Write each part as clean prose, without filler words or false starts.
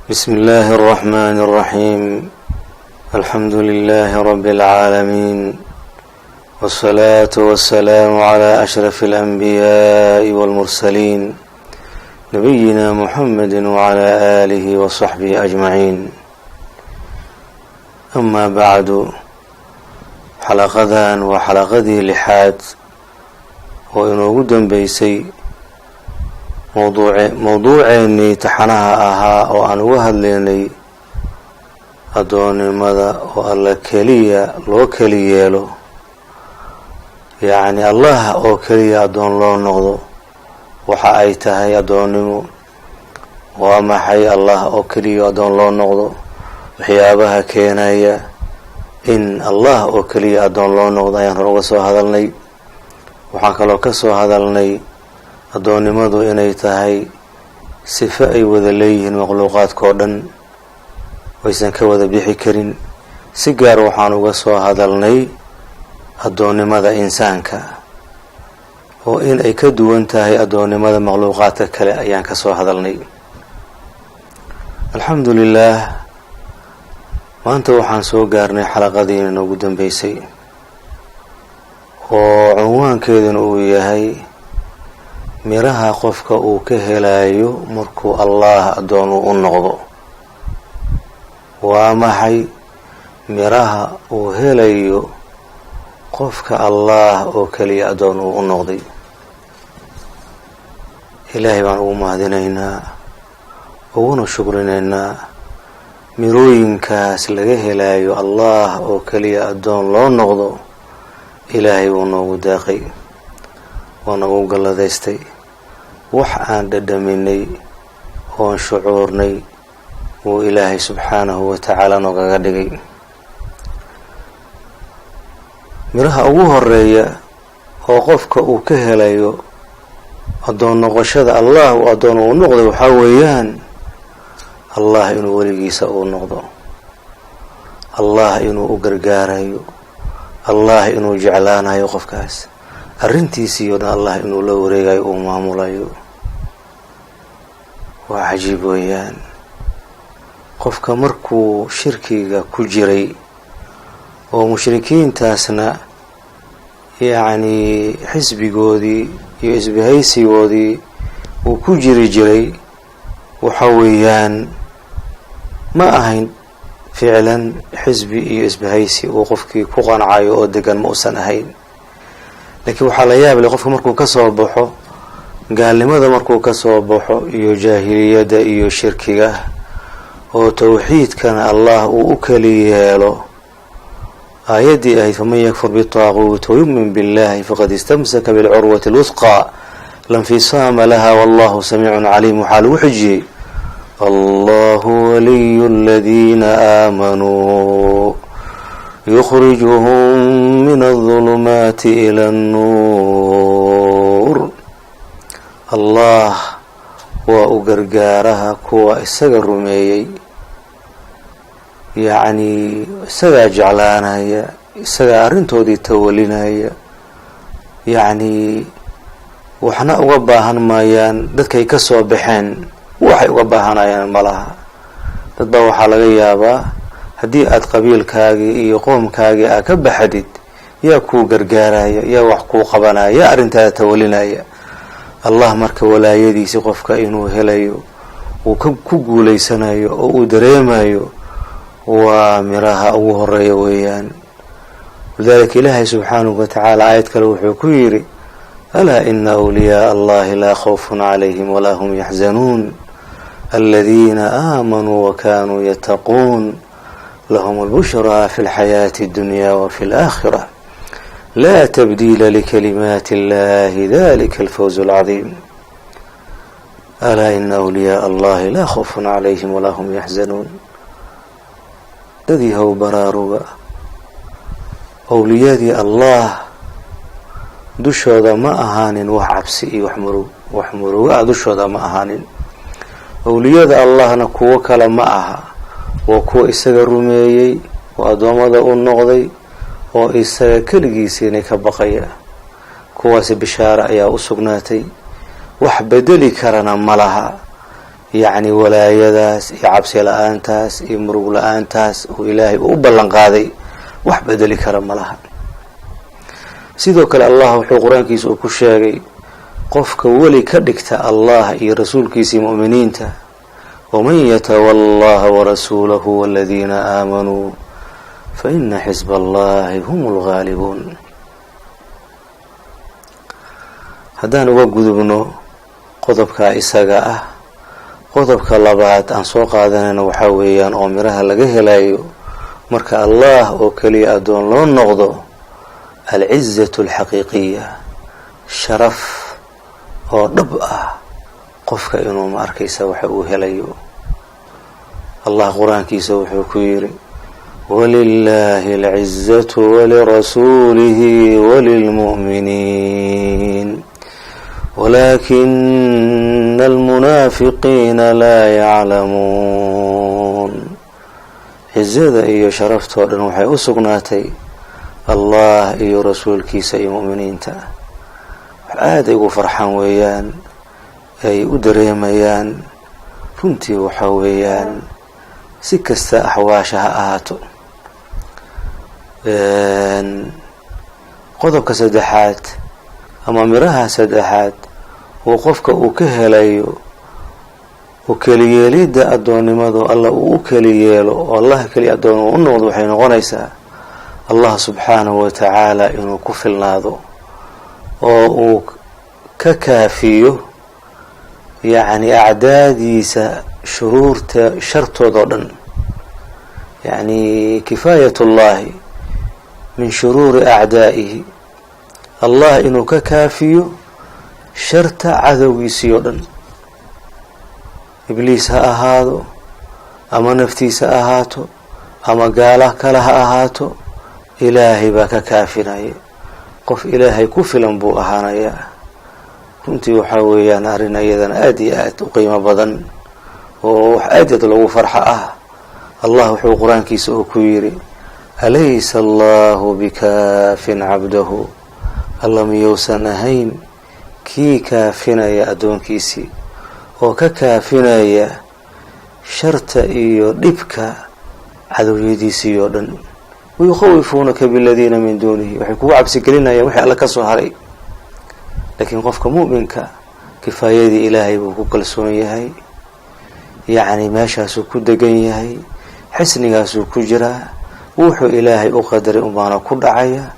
بسم الله الرحمن الرحيم. الحمد لله رب العالمين، والصلاة والسلام على أشرف الأنبياء والمرسلين، نبينا محمد وعلى آله وصحبه أجمعين. أما بعد، xalaqadan waa xalaqadii lixaad oo inoogu dambeysay mowduuce mowduuceennii taxanaha ahaa oo aan uga hadlaynay addoonnimada oo Alla keliya loo keli yeelo, yacni Allah oo keliya addoon loo noqdo. Waxa ay tahay addoonnimo, waa maxay Allah oo keliya addoon loo noqdo? Waxyaabaha keenaya in Allah oo keliya addoon loo noqdo ayaan hor uga soo hadalnay. Waxaan kaloo ka soo hadalnay addoonnimadu inay tahay sifo ay wada leeyihiin makhluuqaadka oo dhan, aysan ka wada bixi karin. Si gaar waxaan uga soo hadalnay addoonnimada insaanka oo in ay ka duwan tahay addoonnimada makhluuqaadka kale ayaan ka soo hadalnay. Alxamdu lilaah, maanta waxaan soo gaarnay xalaqadiina noogu dambeysay oo cunwaankeeduna uu yahay miraha qofka uu ka helayo markuu Allah addoon uu u noqdo. Waa maxay miraha uu helayo qofka Allah oo keliya addoon uu u noqday? Ilaahay baan ugu mahadinaynaa, uguna shukrinaynaa mirooyinkaas laga helayo Allah oo keliya addoon loo noqdo. Ilaahay wuu noogu deeqay, waa nagu galladaystay. Wax aan dhadhaminay oon shucuurnay wuu Ilaahay subxaanahu wa tacaala noogaga dhigay. Miraha ugu horeeya oo qofka uu ka helayo addoon noqoshada Allah uu addoon uu noqday waxaa weeyaan Allah inuu weligiisa uu noqdo, Allah inuu u gargaarayo, Allah inuu jeclaanayo qofkaas, arrintiisii o dhan Allah inuu la wareegayo, uu maamulayo. Waa cajiib weeyaan. Qofka markuu shirkiga ku jiray oo mushrikiintaasna yacni xisbigoodii iyo isbahaysigoodii uu ku jiri jiray, waxa weeyaan ma ahayn ficlan xisbi iyo isbahaysi uu qofkii ku qancayo oo degan, ma usan ahayn. Laakiin waxaa la yaab leh qofka markuu kasoo baxo gaalnimada, markuu kasoo baxo iyo jaahiliyadda iyo shirkiga, oo towxiidkana Allah uu u keli yeelo, aayaddii ahayd "فمن يكفر بالطاغوت ويؤمن بالله فقد استمسك بالعروة الوثقى لا انفصام لها والله سميع عليم. Waxaa lagu xijiyey "الله ولي الذين آمنوا يخرجهم من الظلمات إلى النور". Allah waa u gargaaraha kuwa isaga rumeeyey, yacni isagaa jeclaanaya, isagaa arrintoodii tawalinaya, yacni waxna uga baahan maayaan dadkay ka soo baxeen, waxay uga baahanayaan malaha. Dad baa waxaa laga yaabaa haddii aad qabiilkaagii iyo qoomkaagii aad ka baxdid, yaa kuu gargaaraya, yaa wax kuu qabanaya, yaa arrintaada tawalinaya? Allah marka walaayadiisi qofka inuu helayo, uu ku guulaysanayo oo uu dareemayo, waa miraha ugu horeeya weeyaan. Walidaalika Ilaahay subxaanahu watacaala aayad kale wuxuu ku yidhi: "ألا إن أولياء الله لا خوف عليهم ولا هم يحزنون الذين آمنوا وكانوا يتقون لهم البشرى في الحياة الدنيا وفي الآخرة لا تبديل لكلمات الله ذلك الفوز العظيم". ألا إن أولياء الله لا خوف عليهم ولا هم يحزنون. Dadii how baraaruga, owliyadii Allah dushooda ma ahaanin wax cabsi iyo wax murug, wax muruga ah dushooda ma ahaanin. Owliyada Allahna kuwo kale ma aha, waa kuwa isaga rumeeyey oo addoommada u noqday oo isaga keligiisiina ka baqaya. Kuwaasi bishaare ayaa u sugnaatay, wax bedeli karana ma laha. Yacni walaayadaas iyo cabsi la-aantaas iyo murug la-aantaas uu Ilaahay uu u ballan qaaday wax bedeli kara ma laha. Sidoo kale Allah wuxuu Qur-aankiisa uu ku sheegay qofka weli ka dhigta Allah iyo rasuulkiisii, mu'miniinta: "Waman yatawala Allaha warasuulahu waladiina aamanuu fa ina xisba Allahi hum lgaalibuun. Haddaan uga gudubno qodobkaa isaga ah, qodobka labaad aan soo qaadanayno waxaa weeyaan oo miraha laga helayo marka Allah oo keliya addoon loo noqdo, alcizatu alxaqiiqiya, sharaf oo dhab ah qofka inuu, ma arkaysa, waxa uu helayo. Allah Qur-aankiisa wuxuu ku yidhi: "Walilahi alcizatu walirasuulihi walilmu'miniin walaakina almunaafiqiina laa yaclamuun." Cizada iyo sharaftoo dhan waxay u sugnaatay Allah iyo rasuulkiisa iyo mu'miniinta. Wax aad ay ugu farxaan weeyaan, ay u dareemayaan runtii waxaa weeyaan, si kasta axwaasha ha ahaato. Qodobka saddexaad ama miraha saddexaad uu qofka uu ka helayo u keliyeelidda addoonnimadu Alla uu u keli yeelo oo Allah keliya addoon uu u noqdo, waxay noqonaysaa Allah subxaanahu wa tacaala inuu ku filnaado oo uu ka kaafiyo, yacni, acdaadiisa shuruurta shartooda oo dhan, yacni kifaayat Ullahi min shuruuri acdaa'ihi, Allah inuu ka kaafiyo sharta cadowgiisii oo dhan, Ibliis ha ahaado ama naftiisa ha ahaato ama gaala kale ha ahaato, Ilaahay baa ka kaafinaya. Qof Ilaahay ku filan buu ahaanayaa. Runtii waxaa weeyaan arrin iyadana aada iyo aad u qiimo badan oo wax aad aad loogu farxo ah. Allah wuxuu Qur-aankiisa oo ku yidhi: "Alaysa Allahu bikaafin cabdahu?" Alla miyousan ahayn kii kaafinaya addoonkiisii oo ka kaafinaya sharta iyo dhibka cadowyadiisii oo dhan? "Wayukhawifuunaka biladiina min duunihi", waxay kugu cabsigelinayaan wixii Alla ka soo haray. Laakiin qofka mu'minka kifaayadii Ilaahay buu ku kalsoon yahay, yacni meeshaasuu ku degan yahay, xisnigaasuu ku jiraa, wuxuu Ilaahay u qadaray unbaana ku dhacaya,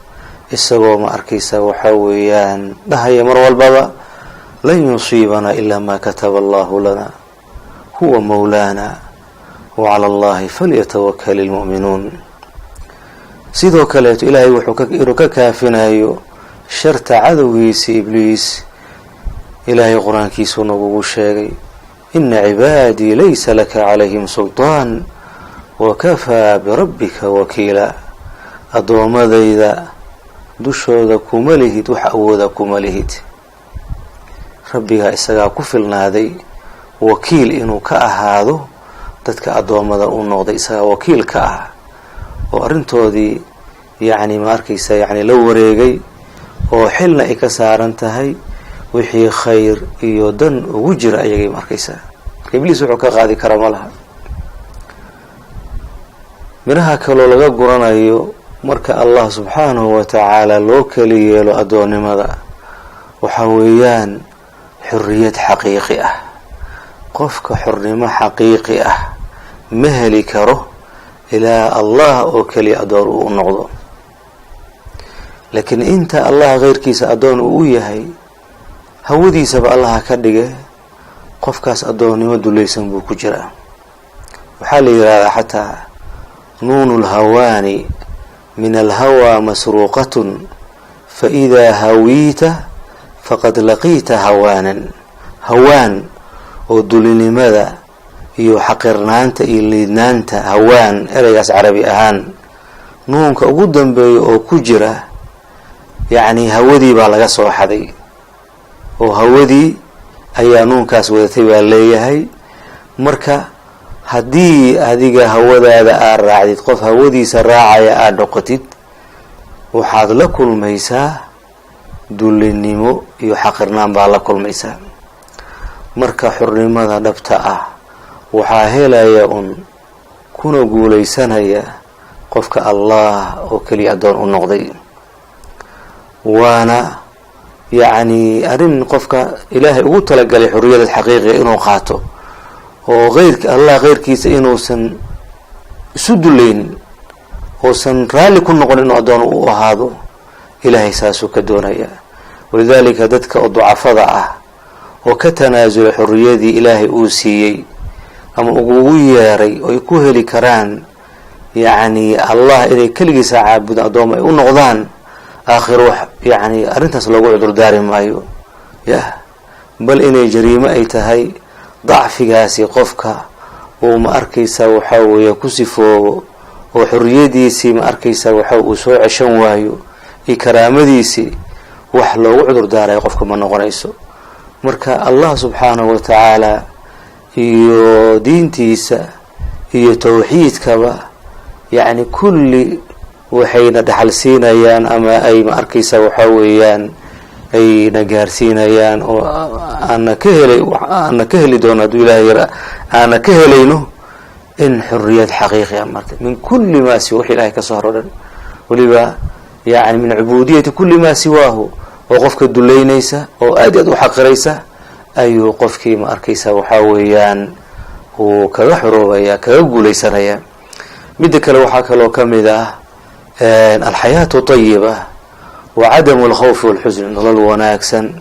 isagoo, ma arkaysa, waxaa weeyaan dhahaya mar walbaba: "Lan yusiibanaa ilaa maa kataba Allahu lana huwa mawlaana wa cala Allahi falyatawakal ilmu'minuun. Sidoo kaleeto Ilaahay wuxuu inuu ka kaafinayo sharta cadowgiisa Ibliis, Ilaahay Qur-aankiisuu nagugu sheegay: "Ina cibaadii laysa laka calayhim sulطaan wakafaa birabbika wakiila." Addoommadayda dushooda kuma lihid wax awooda, kuma lihid. Rabbigaa isagaa ku filnaaday wakiil inuu ka ahaado dadka addoommada u noqday, isagaa wakiil ka ah oo arrintoodii, yacni, ma arkaysa, yacni la wareegay oo xilna ay ka saaran tahay wixii khayr iyo dan ugu jira ayagay, ma arkaysaa. Marka Ibliis wuxuu ka qaadi karaa ma laha. Miraha kaloo laga guranayo marka Allah subxaanahu wa tacaala loo keli yeelo addoonnimada waxaa weeyaan xorriyad xaqiiqi ah. Qofka xornimo xaqiiqi ah ma heli karo ilaa Allah oo keliya addoon uu u noqdo. Laakiin inta Allah keyrkiisa addoon uu u yahay, hawadiisaba Allaha ka dhige, qofkaas addoonnimo dulaysan buu ku jiraa. Waxaa la yidhahdaa xataa: "Nuunu lhawaani min alhawaa masruuqatun, fa idaa hawiita faqad laqiita hawaanan." Hawaan oo dulinimada iyo xaqirnaanta iyo liidnaanta, hawaan ereygaas Carabi ahaan nuunka ugu dambeeya oo ku jira, yacni hawadii baa laga soo xaday oo hawadii ayaa nuunkaas wadatay baa leeyahay. Marka haddii adiga hawadaada aad raacdid, qof hawadiisa raacaya aada noqotid, waxaad la kulmaysaa dulinimo iyo xaqirnaan baa la kulmaysaa. Marka xornimada dhabta ah waxaa helaya un kuna guulaysanaya qofka Allah oo keliya addoon u noqday. Waana yacni arrin qofka Ilaahay ugu talagalay xorriyada xaqiiqiga inuu qaato, oo keyrka Allah keyrkiisa inuusan isu dulaynin, uusan raalli ku noqon inuu addoon u ahaado. Ilaahay saasuu ka doonaya. Walidaalika dadka oo ducafada ah oo ka tanaasulay xorriyadii Ilaahay uu siiyey ama ugugu yeeray oo ay ku heli karaan, yacni, Allah inay keligiisa caabudaan, addooma ay u noqdaan, aakhiro wax yacni arrintaas loogu cudurdaari maayo, yah, bal inay jariimo ay tahay dacfigaasi qofka uu, ma arkaysaa, waxaa weeye ku sifoobo oo xorriyadiisii, ma arkaysaa, waxa uu soo ceshan waayo iyo karaamadiisii, wax loogu cudur daarayo qofka ma noqonayso. Marka Allah subxaanahu wa tacaala iyo diintiisa iyo tawxiidkaba, yacni, kulli waxayna dhaxal siinayaan ama ay, ma arkaysaa, waxaa weeyaan ayna gaarsiinayaan oo aana ka helay, aana ka heli doono hadduu Ilahay yara aana ka helayno in xorriyad xaqiiqi a marka min kulli maa siwa wix Ilahay kasoo haro dhan, weliba yani min cubuudiyati kulli maa siwaahu, oo qofka duleynaysa oo aad i aad u xaqiraysa ayuu qofkii, ma arkaysa, waxaa weeyaan uu kaga xoroobaya, kaga guulaysanaya. Midda kale, waxaa kaloo ka mid ah alxayaatu tayiba wa cadamu alkhawfi walxusni, nolol wanaagsan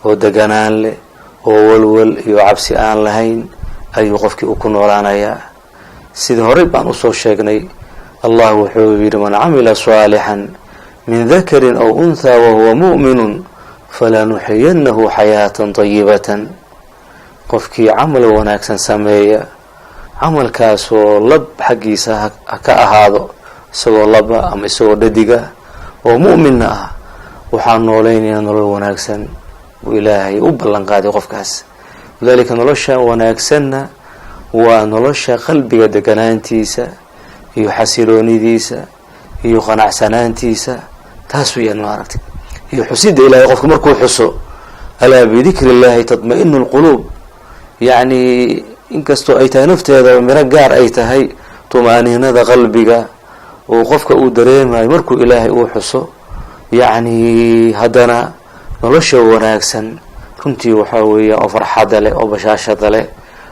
oo deganaan leh oo walwal iyo cabsi aan lahayn ayuu qofkii u ku noolaanayaa. Sidii horey baan usoo sheegnay, Allah wuxuu yidhi: "Man camila saalixan min dakarin aw unthaa wahuwa mu'minun falanuxiyanahu xayaatan tayibatan." Qofkii camal wanaagsan sameeya, camalkaasoo lab xaggiisa ha ka ahaado, isagoo laba ama isagoo dhadiga oo mu'minna ah, waxaan noolaynayaa nolol wanaagsan buu Ilaahay u ballan qaaday qofkaas. Walidaalika nolosha wanaagsanna waa nolosha qalbiga deganaantiisa iyo xasiloonidiisa iyo qanacsanaantiisa, taas weeyaan, maaragtay, iyo xusidda Ilahay. Qofka markuu xuso, "Alaa bidikri illahi tatma-inu lquluub", yacni inkastoo ay tahay nafteeda miro gaar ay tahay tumaaniinada qalbiga uu qofka uu dareemayo markuu Ilaahay uu xuso, yacni haddana nolosha wanaagsan runtii waxaa weeya oo farxadda leh oo bashaashada leh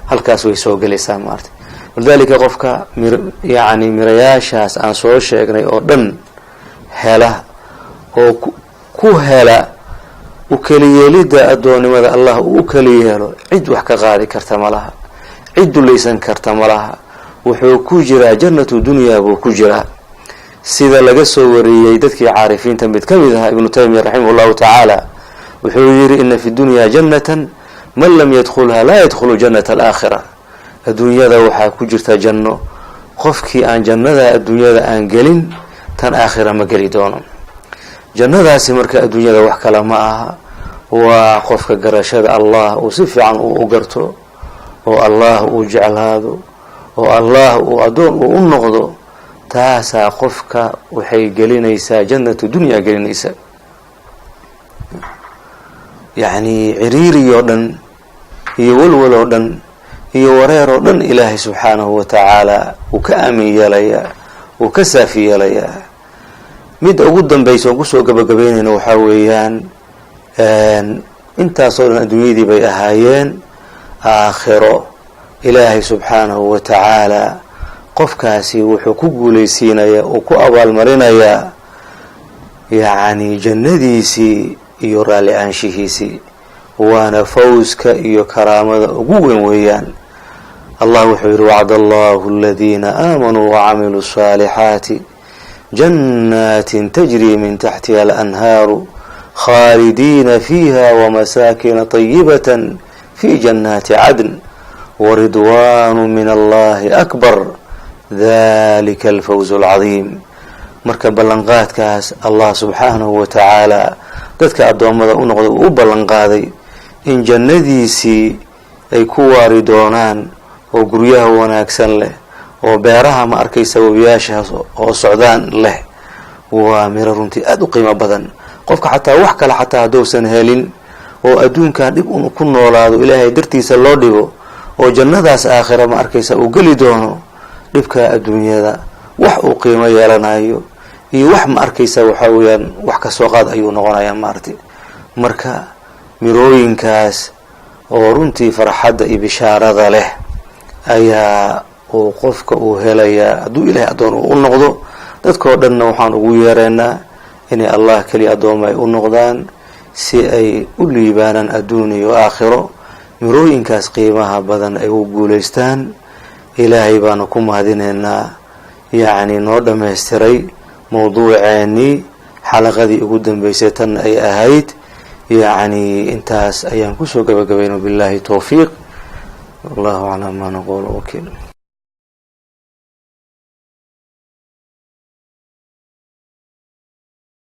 halkaas way soo gelaysaa, maartay. Walidaalika qofka mir yacni mirayaashaas aan soo sheegnay oo dhan hela oo ku hela u keliyeelidda addoonnimada Allah uu u keli yeelo, cid wax ka qaadi karta ma laha, cid dulaysan karta ma laha. Wuxuu ku jiraa jannatu dunyaa buu ku jiraa. Sida laga soo wariyey dadkii caarifiinta mid ka mid ahaa, Ibnu Taymiya raximah llahu tacaala, wuxuu yidhi: "Ina fi dunya jannatan man lam yadkhulha laa yadkhulu jannata alaakhira." Adduunyada waxaa ku jirta janno, qofkii aan jannada adduunyada aan gelin tan aakhira ma geli doono. Jannadaasi marka adduunyada wax kale ma aha, waa qofka garashada Allah uu si fiican uu u garto oo Allah uu jeclaado oo Allah uu addoon uu u noqdo. Taasaa qofka waxay gelinaysaa jannatu dunya gelinaysa, yacni ciriiri oo dhan iyo walwal oo dhan iyo wareer oo dhan Ilaahay subxaanahu wa tacaala uu ka aamin yeelayaa, uu ka saafi yeelayaa. Midda ugu dambaysa oon kusoo gabagabeynayna waxaa weeyaan, intaasoo dhan adduunyadii bay ahaayeen. Aakhiro Ilaahay subxaanahu wa tacaala qofkaasi wuxuu ku guulaysiinayaa, uu ku abaalmarinayaa, yacni jannadiisii iyo raalli aanshihiisii, waana fawska iyo karaamada ugu weyn weeyaan. Allah wuxuu yidhi: "Wacd allahu aladiina aamanuu wacamiluu الصaalixaati janaatin tajri min taxtiha alanhaaru khaalidiina fiiha wamasaakina طayibata fi jannaati cadn waridwaanu min allahi akbar, dalika alfawz alcadiim." Marka ballanqaadkaas Allah subxaanahu wa tacaala dadka addoommada u noqday uu u ballanqaaday in jannadiisii ay ku waari doonaan oo guryaha wanaagsan leh oo beeraha, ma arkaysa, webiyaashaas oo socdaan leh, waa miro runtii aada u qiimo badan. Qofka xataa wax kale xataa hadduusan helin Oo adduunkan dhib un ku noolaado, Ilaahay dartiisa loo dhibo, oo jannadaas aakhira, ma arkaysa, uu geli doono, dhibka adduunyada wax uu qiimo yeelanayo iyo wax, ma arkaysa, waxaa weeyaan wax kasoo qaad ayuu noqonayaa, maaragtay. Marka mirooyinkaas oo runtii farxadda iyo bishaarada leh ayaa uu qofka uu helayaa hadduu Ilahay addoon uu u noqdo. Dadkao dhanna waxaan ugu yeeraynaa inay Allah keliya addooma ay u noqdaan, si ay u liibaanaan adduun iyo aakhiro, mirooyinkaas qiimaha badan ay u guulaystaan. Ilaahay baanu ku mahadinaynaa, yacni, noo dhammaystiray mawduuceennii, xalaqadii ugu dambeysay tan ay ahayd. Yacni, intaas ayaan kusoo gabagabayna. Billahi towfiiq, wallahu calaa maa naqulu wakiil.